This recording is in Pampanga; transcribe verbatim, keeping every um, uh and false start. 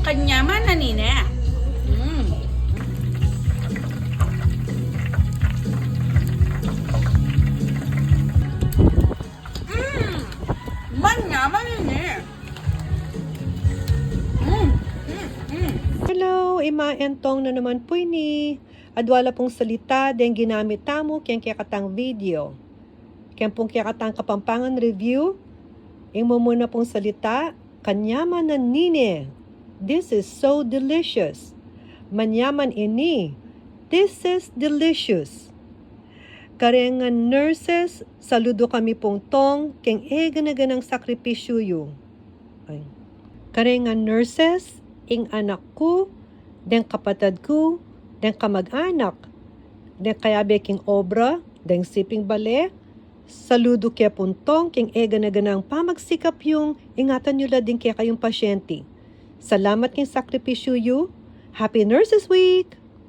Kanyaman na nine. Mm. Mm. Manyaman nine. Mm. Mm. Mm. Hello, Ima Entong na naman pu ini. Adwa la pung salita deng ginamit tamu keng kekatang video. Keng pung kekatang Kapampangan review, ing mumuna pung salita, kanyaman na nine. This is so delicious. Manyaman ini. This is delicious. Karengan nurses, saludu kami pung Tong keng e gana-ganang sakripisyu yu. Ay. Karengan nurses, ing anak ku, deng kapatad ku, deng kamag-anak, deng kayabe king obra, deng siping bale, saludu ke pung Tong keng e gana-ganang pamagsikap yung ingatan yu la ding kekayung pasyente. Salamat keng sakripisyu yu. Happy Nurses Week!